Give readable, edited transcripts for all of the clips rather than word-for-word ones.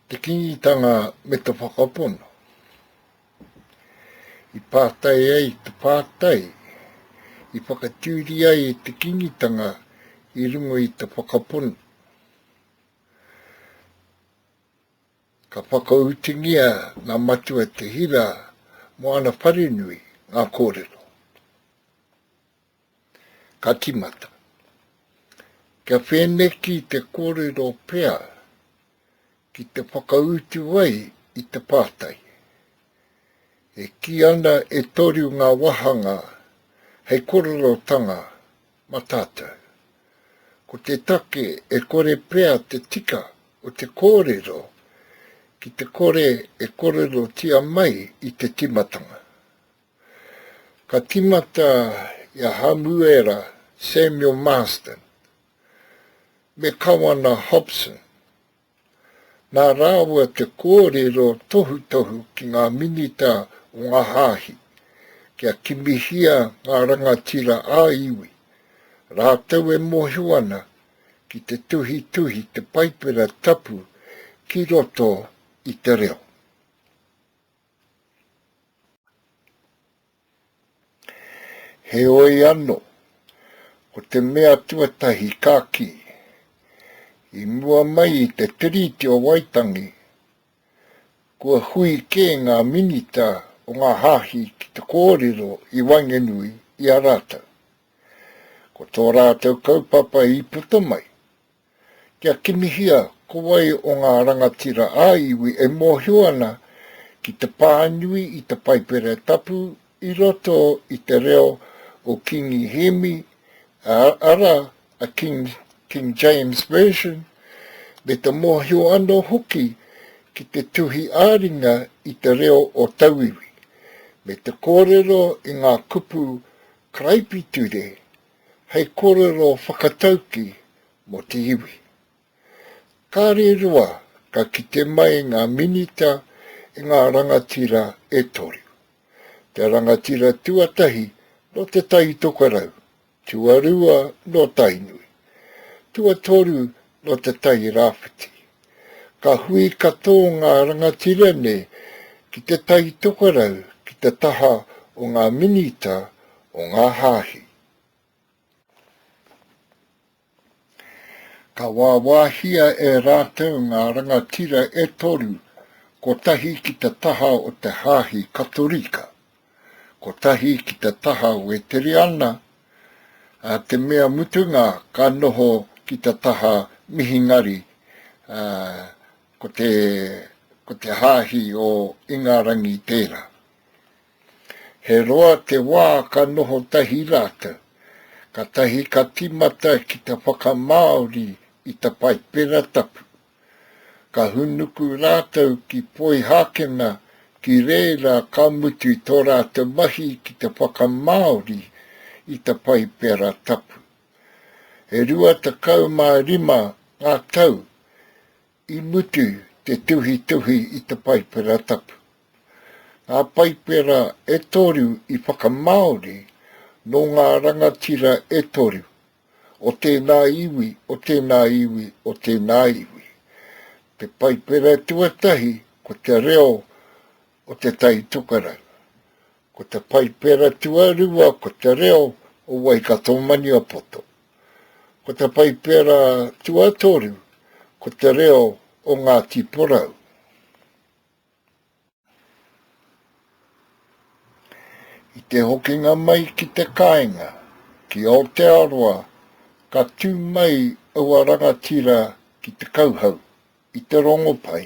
Te Kīngitanga me te Whakapono. I pātai ai te pātai, i whakatūria ai te Kīngitanga i runga i te whakapono. Ka whakautungia nā Matua Te Hira mō ana wharenui ngā kōrero. Ka tīmata. Kia whēneki te kōrero pea ki te whakautu ai i te pātai. E kī ana e toru ngā wāhanga hei korerotanga ma tātou. Ko te take e kore pea te tika o te kōrero ki te kore e korerotia mai i te timatanga. Ka timata i a Hamuera Samuel Marsden me Kawana Hobson. Nā rāua te kōrero tohutohu ki ngā minita o ngā hāhi, kia kimihia ngā rangatira ā-iwi, rātou e mōhio ana ki te tuhituhi te Paipera Tapu ki roto i te reo. Heoi ano, ko te mea tuatahi ka ki, i mua mai i te Tiriti o Waitangi, kua hui kē ngā minita o ngā hāhi ki te kōrero i waenganui i a rātou. Ko tō rātou kaupapa i puta mai, Kia kimihia ko wai o ngā rangatira ā-iwi e mōhio ana ki te pānui i te Paipera Tapu i roto i te reo o Kīngi Hēmi, arā, a King, King James Version, me te mōhio anō hoki ki te tuhi ā-ringa i te reo o tauiwi, me te kōrero i ngā kupu karaipiture hei kōrero whakatauki mō te iwi. Kāre roa ka kite mai ngā minita i ngā rangatira e toru. Te rangatira tuatahi nō Te Tai Tokerau, tuarua nō Tainui, tuatoru nō Te Tai Rāwhiti. Ka hui katoa ngā rangatira nei ki Te Tai Tokerau ki te taha o ngā minita o ngā hāhi. Ka wāwāhia e rātou ngā rangatira e toru, kotahi ki te taha o te Hāhi Katorika, kotahi ki te taha Weteriana, ā, te mea mutunga ka noho ki te taha Mihingari, ā, ko te, ko te Hāhi o Ingarangi tērā. He roa te wā ka noho tahi rātou, katahi ka tīmata ki te whakamāori i te Paipera Tapu. Ka hūnuku rātou ki Poihākena, ki reira ka mutu tō rātou mahi ki te whakamāori i te Paipera Tapu. E 25 ngā tau i mutu te tuhituhi i te Paipera Tapu. Ngā Paipera e toru i whakamāori nō ngā rangatira e toru, o tēnā iwi, o tēnā iwi, o tēnā iwi. Te Paipera tuatahi ko te reo o Te Tai Tokerau. Ko te Paipera tuarua ko te reo o Waikato-Maniapoto. Ko te Paipera tuatoru ko te reo o Ngāti Porou. I te hokinga mai ki te kāinga, ki Aotearoa, ka tū mai aua rangatira ki te kauhau i te rongopai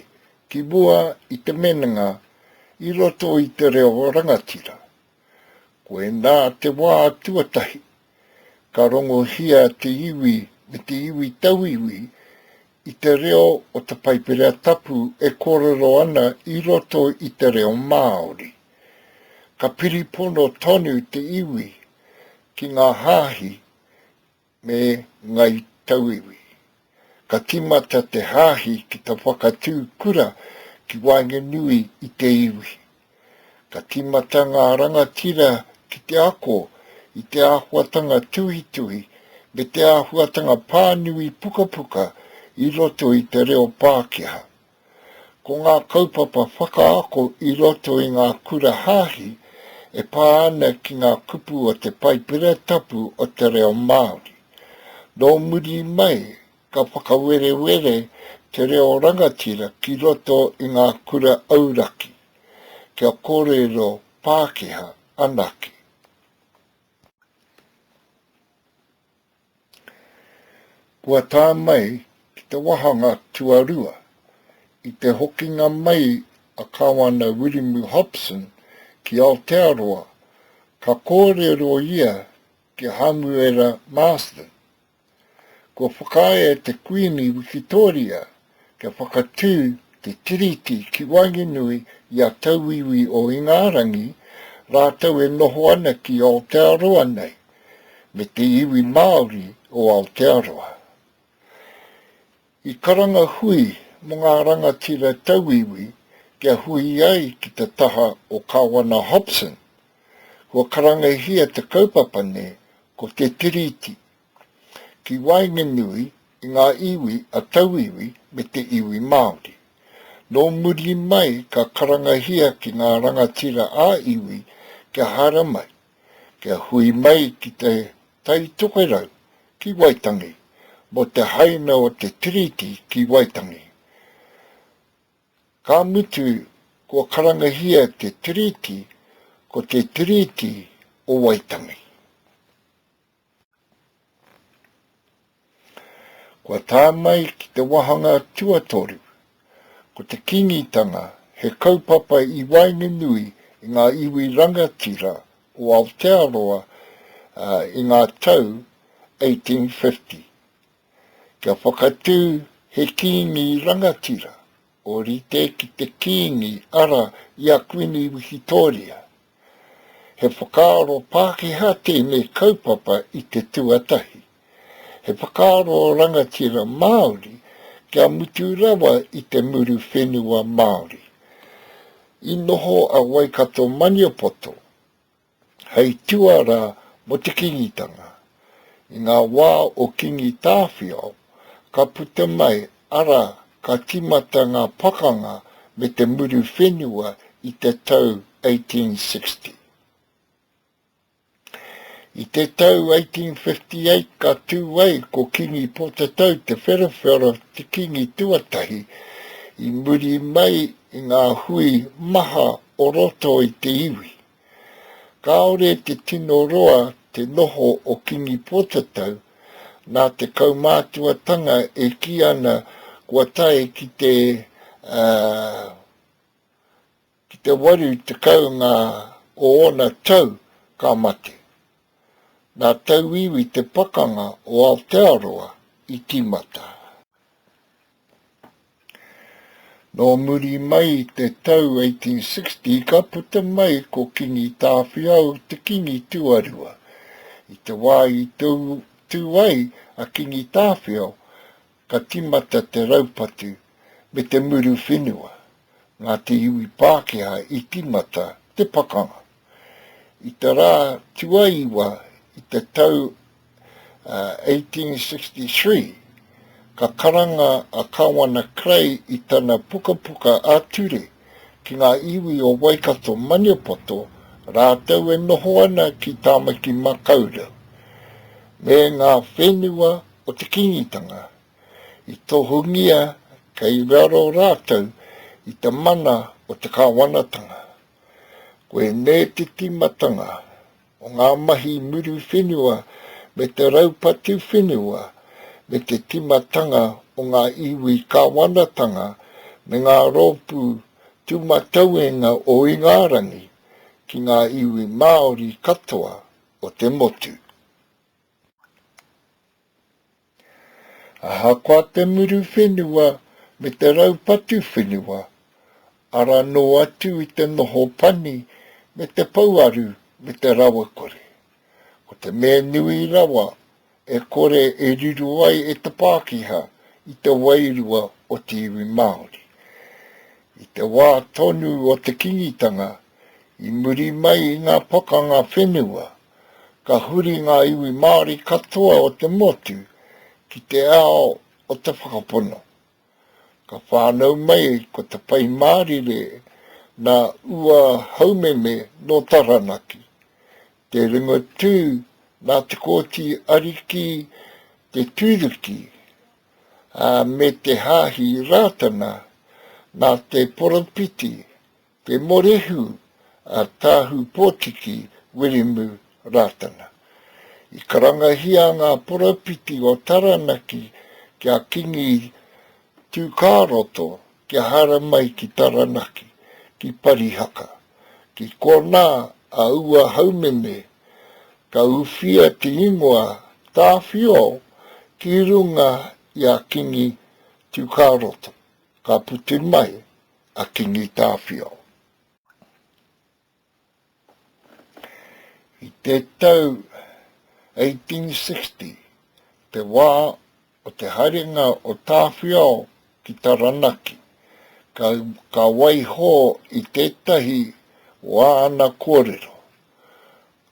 ki mua i te menenga i roto i te reo rangatira. Koinā te wā tuatahi ka rongohia te iwi me te iwi tauiwi i te reo o te Paipera Tapu e kōrero ana i roto i te reo Māori. Ka piripono tonu te iwi ki ngā hāhi me Ngai Tauiwi. Ka tīmata te Hāhi ki te whakatū kura ki waenganui i te iwi. Ka tīmata ngā rangatira ki te ako i te āhuatanga tuhituhi me te āhuatanga pānui pukapuka i roto i te reo Pākehā. Ko ngā kaupapa whakaako i roto i ngā kura hāhi e pā ana ki ngā kupu o te Paipera Tapu o te reo Māori. Nō muri mai ka whakawerewere te reo rangatira ki roto i ngā kura auraki, kia kōrero Pākehā anake. Kua tae mai ki te wāhanga tuarua, i te hokinga mai a Kāwana Wiremu Hobson ki Aotearoa, ka kōrero ia ki a Hamuera Marsden. Kua whakaae te Kuini Wikitōria kia whakatū te tiriti ki waenganui i a tauiwi o Ingarangi rātou e noho ana ki Aotearoa nei, me te iwi Māori o Aotearoa. I karanga hui mō ngā rangatira tauiwi kia hui ai ki te taha o Kāwana Hobson, kua karangahia te kaupapa nei ko Te Tiriti, ki waenganui i ngā iwi a tauiwi me te iwi Māori. Nō muri mai ka karangahia ki ngā rangatira ā-iwi kia haere mai, kia hui mai ki te Tai Tokerau, ki Waitangi, mō te haina o te Tiriti ki Waitangi. Ka mutu kua karangahia te Tiriti ko te Tiriti o Waitangi. Kua tae mai ki te wāhanga tuatoru, ko te Kīngitanga he kaupapa i waenganui i ngā iwi rangatira o Aotearoa i ngā tau 1850, kia whakatū he kīngi rangatira ōrite ki te kīngi ara i a Kuini Wikitōria. He whakaaro Pākehā tēnei kaupapa i te tuatahi. He whakaaro rangatira Māori kia mutu rawa i te muru whenua Māori. I noho a Waikato-Maniapoto hei tuarā mō te Kīngitanga. I ngā wā o Kīngi Tāwhiao, ka puta mai, arā, ka tīmata ngā pakanga me te muru whenua i te tau 1860. I te tau 1858 ka tū ai ko Kīngi Pōtatau Te Wherowhero te kīngi tuatahi i muri mai i ngā hui maha o roto i te iwi. Kāore te tino roa te noho o Kingi Pōtatau, nā te kaumātuatanga e kī ana kua tae ki te, ki te 80 ngā o ōna tau ka mate. Nā tauiwi te pakanga o Aotearoa i tīmata. Nō muri mai i te tau 1860 ka puta mai ko Kingi Tāwhiao te kīngi tuarua. I te wā i tū ai a Kingi Tāwhiao ka tīmata te raupatu me te muru whenua. Nā te iwi Pākehā i tīmata te pakanga. I te rā tuaiwa i te tau 1863, ka karanga a Kāwana Kerei i tana pukapuka ā-ture ki ngā iwi o Waikato-Maniapoto rātou e noho ana ki Tāmaki-makau-rau, me ngā whenua o te Kīngitanga. I tohungia kei raro rātou i te mana o te kāwanatanga. Koinei te tīmatanga o ngā mahi muru whenua me te raupatu whenua, me te timatanga o ngā iwi kāwanatanga me ngā rōpū tūmatauenga o Ingarangi ki ngā iwi Māori katoa o te motu. Ahakoa te muru whenua me te raupatu whenua, ara noa atu i te noho pani me te pouaru me te rawakore. Ko te mea nui rawa e kore e riro ai e te Pākehā i te wairua o te iwi Māori. I te wā tonu o te Kīngitanga, i muri mai i ngā pakanga whenua, ka huri ngā iwi Māori katoa o te motu ki te ao o te whakapono. Ka whānau mai ko Te Pai Mārire nā Ua Haumeme nō Taranaki. Te Ringatū nā Te Kooti Ariki Te Tūruki, ā, me Te Hāhi Rātana nā te poropiti Te Morehu a Tāhu Pōtiki Wiremu Rātana. I karangahia ngā poropiti o Taranaki ki a Kingi Tūkāroto kia haere mai ki Taranaki, ki Parihaka. Ki konā a Ua Haumeme ka uwhia te ingoa Tāwhiao ki runga i a Kingi Tūkāroto, ka putu mai a Kingi Tāwhiao. I te tau 1860, te wā o te haerenga o Tāwhiao ki Taranaki, ka, ka waiho i tētahi o āna kōrero,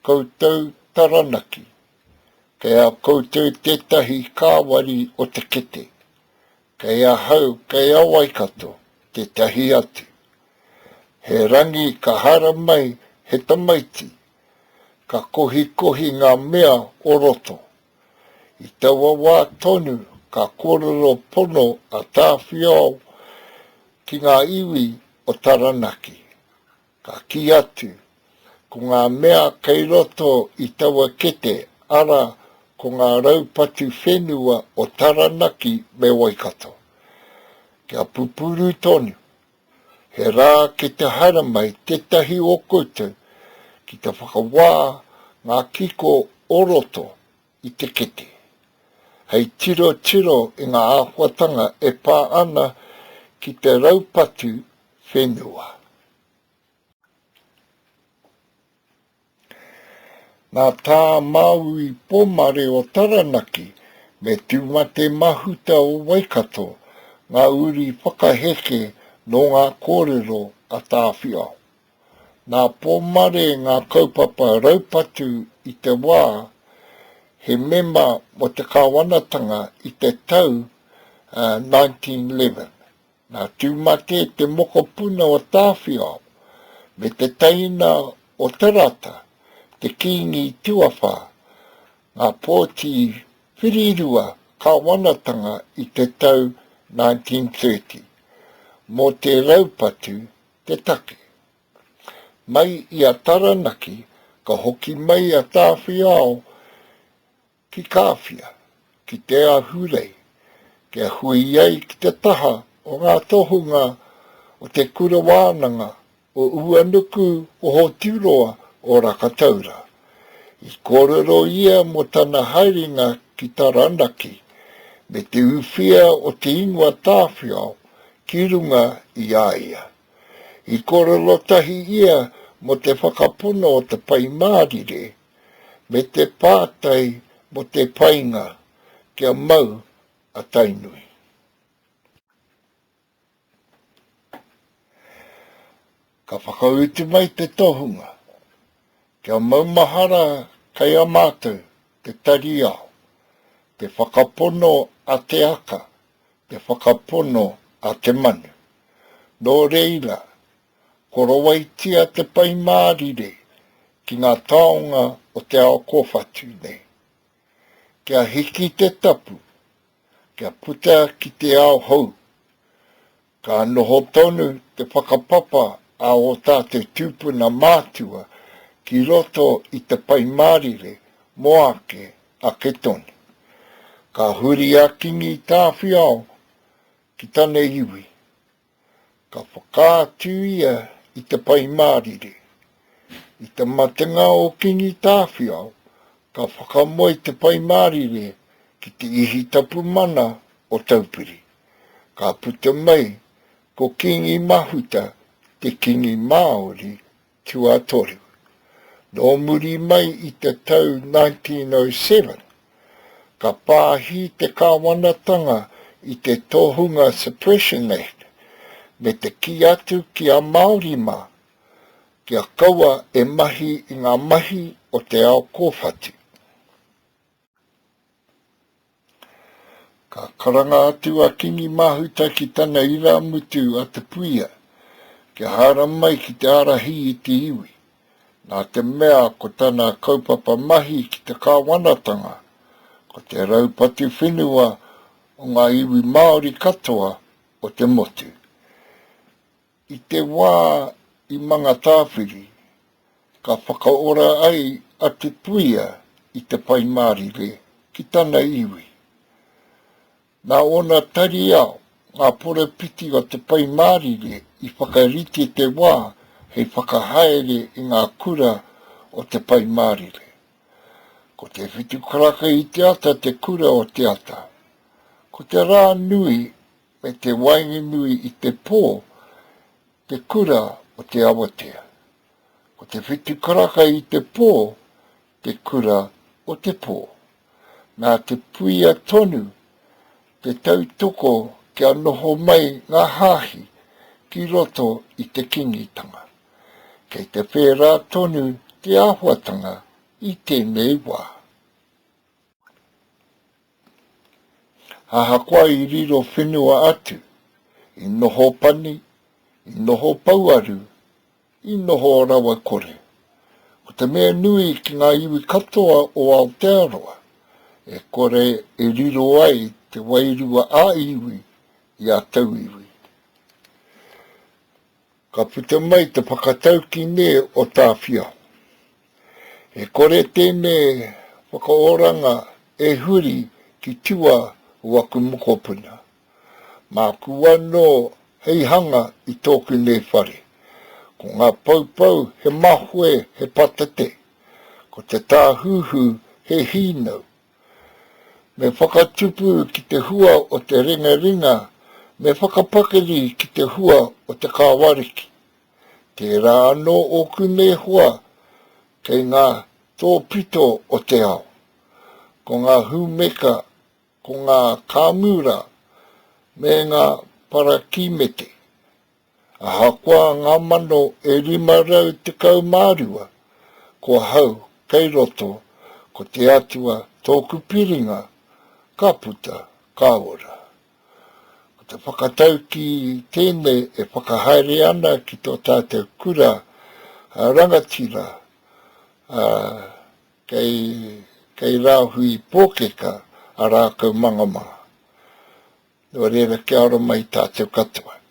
Koutou Taranaki, kei a koutou tētahi kāwari o te kete, Kei ahau, kei a Waikato, tētahi atu. He rangi ka haramai he tamaiti, ka kohikohi ngā mea o roto. I taua wā tonu ka kōrero pono a Tāwhiao ki ngā iwi o Taranaki. Ka kī atu, ko ngā mea kei roto i taua kete, arā, ko ngā raupatu whenua o Taranaki me Waikato. Kia pupuru tonu, he rā ki te haere mai tētahi o koutou ki te whakawā ngā kiko o roto i te kete, hei tirotiro i ngā āhuatanga e pā ana ki te raupatu whenua. Nā Tā Māui Pōmare o Taranaki me Tūmate Mahuta o Waikato ngā uri whakaheke nō ngā kōrero a Tāwhiao. Nā Pōmare ngā kaupapa raupatu i te wā he mema mō te kāwanatanga i te tau 1911. Nā Tūmate te mokopuna o Tāwhiao me te teina o Te Rata, te kīngi tuawhā, ngā pōti whirirua kāwanatanga i te tau 1930 mō te raupatu te take. Mai i a Taranaki ka hoki mai a Tāwhiao ki Kāwhia, ki Te Ahurei, kia hui ai ki te taha o ngā tohunga o te kura wānanga o Uanuku o Hoturoa o Rakataura. I kōrero ia mō tana haerenga ki Taranaki me te uwhia o te ingoa Tāwhiao ki runga i a ia. I kōrero tahi ia mō te whakapono o te Pai Mārire me te pātai mō te painga kia mau a Tainui. Ka whakautu mai te tohunga, Kia maumahara kei a mātou te tari ao, te whakapono a te aka, te whakapono a te manu. Nō reira, korowaitia te Pai Mārire ki ngā taonga o te ao kōwhatu nei. Kia hiki te tapu, kia puta ki te ao hou. Ka noho tonu te whakapapa a ō tātou tūpuna mātua ki roto i te Pai Mārire mō ake, ake tonu. Ka huri a Kingi Tāwhiao ki tana iwi. Ka whakaatu ia i te Pai Mārire. I te matenga o Kingi Tāwhiao, ka whakamoe te Pai Mārire ki te ihi tapu mana o Taupiri. Ka puta mai ko Kingi Mahuta te Kingi Māori tuatoru. Nō muri mai i te tau 1907, ka pāhi te kāwanatanga i te Tohunga Suppression Act me te kī atu ki a Māori mā, kia kaua e mahi i ngā mahi o te ao kōwhatu. Ka karanga atu a Kingi Mahuta ki tana irāmutu a Te Puia kia haere mai ki te ārahi i te iwi, nā te mea ko tana kaupapa mahi ki te kāwanatanga, ko te raupatu whenua o ngā iwi Māori katoa o te motu. I te wā i Mangatāwhiri, ka whakaora ai a Te Puia i te Pai Mārire ki tana iwi. Nā ōna tari ao, ngā poropiti o te Pai Mārire i whakarite te wā hei whakahaere i ngā kura o te Pai Mārire. Ko te whitu karaka i te ata te kura o te ata. Ko te rā nui me te waenganui i te pō te kura o te awatea. Ko te whitu karaka i te pō te kura o te pō. Nā te puia tonu te tautoko kia noho mai ngā hāhi ki roto i te Kingitanga. Kei te whērā tonu te āhuatanga i tēnei wā. Ahakoa i riro whenua atu, i noho pani, i noho pouaru, i noho rawa kore. Ko te mea nui ki ngā iwi katoa o Aotearoa, e kore e riro ai te wairua ā-iwi i a tauiwi. Ka puta mai te whakataukī nē o Tāwhiao. E kore tēnei whakaoranga e huri ki tua o aku mokopuna. Māku anō hei hanga i tōku nei whare. Ko ngā poupou he mahoe he patate, ko te tāhuhu he hīnau. Me whakatupu ki te hua o te ringaringa, me whakapakari ki te hua o te kāwariki. Tērā anō ōku nei hoa kei ngā tōpito o te ao. Ko ngā hūmeka, ko ngā kāmura, me ngā parakīmete. Ahakoa ngā mano e 512, ko ahau kei roto, ko te Atua tōku piringa, ka puta, ka ora. Ko te whakataukī tēnei e whakahaere ana ki tō tātou kura rangatira, ā, kei, kei Rāhui Pōkeka a Rākaumangamanga. Nō reira, kia ora mai tātou katoa.